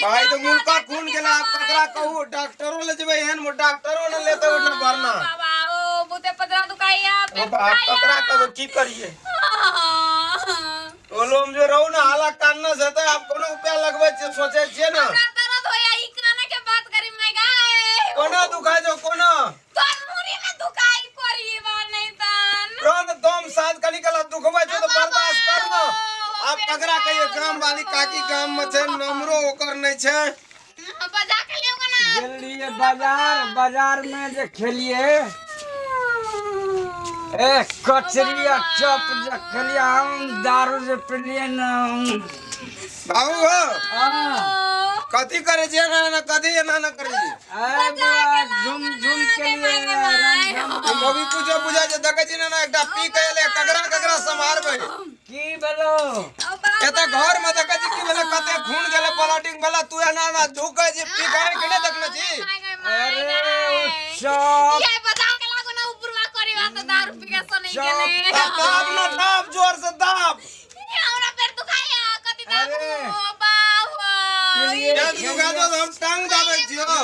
भाई तो मुल्का खून गेला, आब ककरा कहू? डॉक्टरो ले जेबै, एहन मो डॉक्टरो ने लेते उठना भरना। बाबा ओ बहुते पदरा दुखाइया। ओ बाप, ककरा कहबै? की करिए? ओलो हम जो रहू ना हाला कान्ना से त आब कोनो उपाय लगबै छियै, सोचै छियै ना। हमरा दर्द होया, ई काने के बात करी my गाय। कोना दुखाय छौ, कोना? तोर मुरी में दुखाई करी बा नहीं तन। रन दम साँझ कनी कला दुखबै छौ त बर्दाश्त कर ना। आब ककरा कहिए? गाम वाली काकी गाम में छै, नंबरो ओकर नहि छै। बजा के लियो ना। गेल रहियै बाजार, बाजार में जे खेलिए ए कचरी आ चप जे खेलिए, हम दारू जे पिलिए न। बाबू हो। हाँ। कथी करे छियै एना एना? कथी एना एना करै छियै? अरे बौआ, झुम झुम के लिए। हम अभी कुछो बुझाइ छै, देखै छी ने ना एकटा पी के एलै, ककरा ककरा सम्हारबै? की भेलो? एतऽ घर में देखै छी की भेलै, कते खून गेलै, ब्लडिंग भेलै, तू एना एना झुकै छी, पी के के नहि देखने छी? अरे ओ चप। ये बजा के लागो ना उपरवा करी बात, दारू पी के सनी गेले। दाब दाब ना, दाब, जोर से दाब। ये हमरा पेट दुखाया, कथी दाबू? अरे। बाबू। पिलिए। पेट दुखा दो हम टांग दाबै छियौ।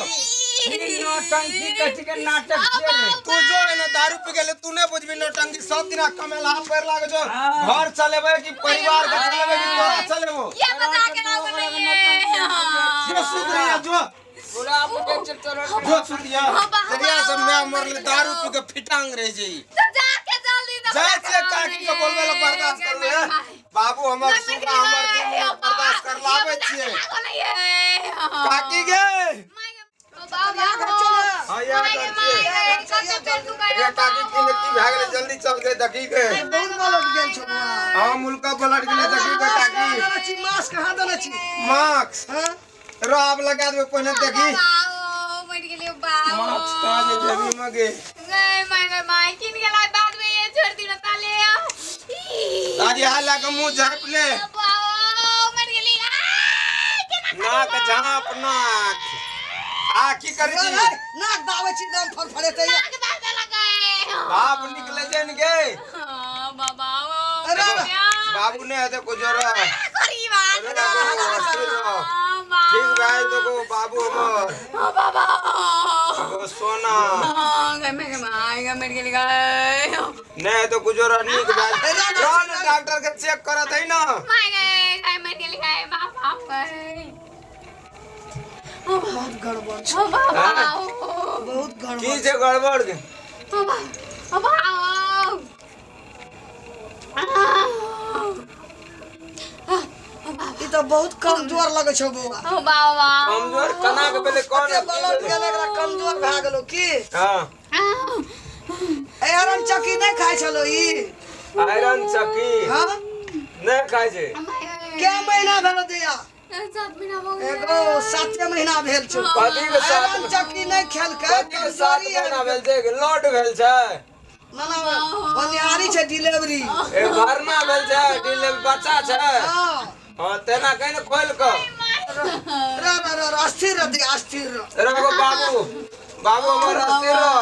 ई नौटंकी कथी के नाटक छियै रे? तू जो एना दारू पी गेले, तू नहि बुझबी नौटंकी। सब दिना कमेला पैर लागे छौ। हाँ। घर चलेबै कि परिवार के चलेबै कि तोरा चलेबो? ये बजा के लागो ना ये। जो सुत रहिया, जो। पूरा बुझै छै तोरा। जो सुत रहिया। जहिया से my मरले, दारू पी के फिटांग रह जाई। तो जाके जल्दी दबा। जाइ छियै काकी के बोलबै लए, बर्दाश्त करू हे बाबू हमर, सुगा हमर, दुनू बर्दाश्त कर लाबै छियै काकी गे। हाँ, याद कर छियै। ए काकी, की ने की भए गेलै? जल्दी चल गए, देखी गे। बहुत बलट गेल छौ बौआ। हाँ, मुल्का पलट गेलै, देखी गे काकी। देने छी मास्क? कहाँ देने छी? मास्क। हाँ। र आब लगा देबै, पहिने देखी मास्क कहाँ जे जेबी में गे। आज यहाँ लगा मुंह झाँप ले, नाक झाँप, नाक आ की करै छी? नाक दाबै छी, दम फड़फड़ेतै। बाप निकले जन गे। अरे। बाबू ने हेतै कुछो रे। ठीक भाई, देखो बाबू हमर एगो सोना। नहीं हेतै कुछो रे, नीक भाई रह ने, डॉक्टर के चेक करत है ना। बहुत गड़बड़ छै, बहुत गड़बड़। की छै गड़बड़ के? ई तऽ बहुत कमजोर लगै छौ बौआ। कमजोर कना के भेलै? कोन? कते बलट गेल एकरा, कमजोर भए गेलो की? हाँ। आयरन चक्की नहि खाइ छलो ई? आयरन चक्की? हाँ। नहीं खाइ छै। के महीना भेलो दैया? 7 महीना भऽ गेलै। एगो साते महीना भेल छौ। कथी के सात? आयरन चक्की नहि खेलकै। कथी के 7 कमजोरी महीना भेल छै? लोड भेल छै? ना ना, बनिहारी छै डिलीवरी। ए भरना भेल छै, डिलीवरी बच्चा छै। हाँ। हाँ, तेना कहीं ने खोल कऽ। र र र र, अस्थिर रह दैया, अस्थिर रह। रहो बाबू, बाबू हमर, अस्थिर रह।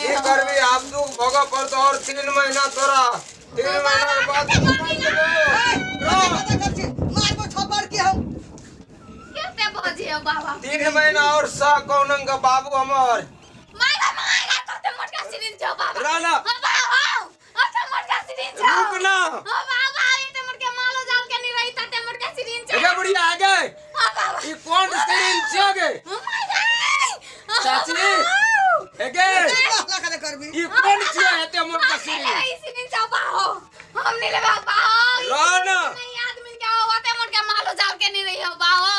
की करबी, आब दुख भोगऽ पड़तौ और 3 महीना तोरा, 3 महीना के बाद निकालि देबौ। रह। कते करै छी? मारबो थप्पड़ की हम। कते बजियौ बाबा? 3 महीना और सह कौनंग के बाबू हमर। माय माय, कते मोटका सिरिंज छौ बाबा। रह ना। ओ बाबा, कते मोटका सिरिंज छौ। रुक ना। ओ बाबा, एते मोटका मालो जाल के नहीं रही, तते मोटका सिरिंज छौ। एगे बुढ़िया आ गए। ओ बाबा। ई कोन सिरिंज छियो गे? ओ my गाय। चाची, एगे। हल्ला करे करबी। ई कोन छियो एते मोटका सिरिंज? ई सिरिंज छौ बाहो, हम नहीं लेबा बाहो। रह ना। नहीं आदमी के हो, ओते मोटका मालो जाल के नहीं रही हो बाहो।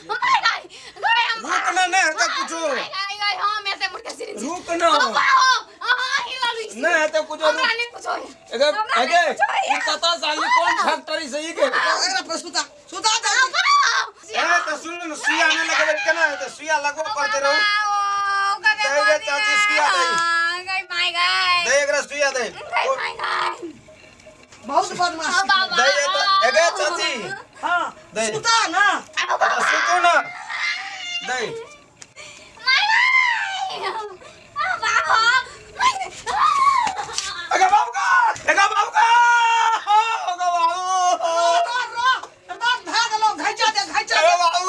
My गाय गाय हम। रुक ना, नहीं हेतै कुछो। गाय गाय गाय, हम एते मोटका सिरिंज। रुक ना। ओ बाहो, अहाँ हिलल ई। नहीं हेतै कुछो। हमरा रुक। नहीं कुछो। एगे। हमरा एगे। नहीं कुछो। ई कतऽ से आनली, कोन फैक्ट्री से ई गे? एकरा पर सुता, सुता दे। ए तऽ सुन ने, सुइया नहि लगेबै केना हेतै? सुइया लगबऽ पड़तै रहू। दे गे चाची, सुइया दे। दे एकरा सुइया दे। बहुत बदमाश। दे एगे चाची। हाँ। दे। सुता ना। तऽ सुतू ना, दे। एगे बाबू का, एगे बाबू का, एगे बाबू। रह रह, भए गेलो, घैचा दे, घैचा एगे दे। बाबू।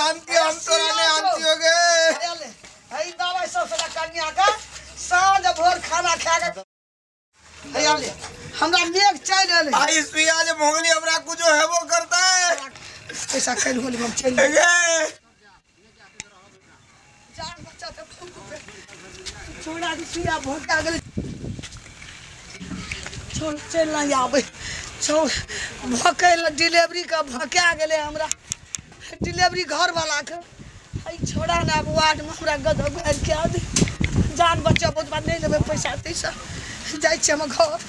जानती हम तोरा नहीं आनती गे। अरे हई दवाई सब साला कन्या के साँझ भोर खाना खा के हैया ले, हमरा मेघ चलि एलै। आई सुइया जे भोगली हमरा कुछो हेबो करता है। पैसा खैल होली हम चलि गे। जान बच्चा तऽ छोड़ा के सुइया भोका गेलै। छोड़ चलि नहि आबै छोड़ भोकै लए डिलीवरी के भोका गेलै हमरा डिलीवरी घर वाला के। हई छोड़ा ने आब वार्डमे हमरा गदह गाड़ि के दे। जान बच्चा बहुत बात नहि लेबै पैसा तैसा, जाइ छियै हम घर।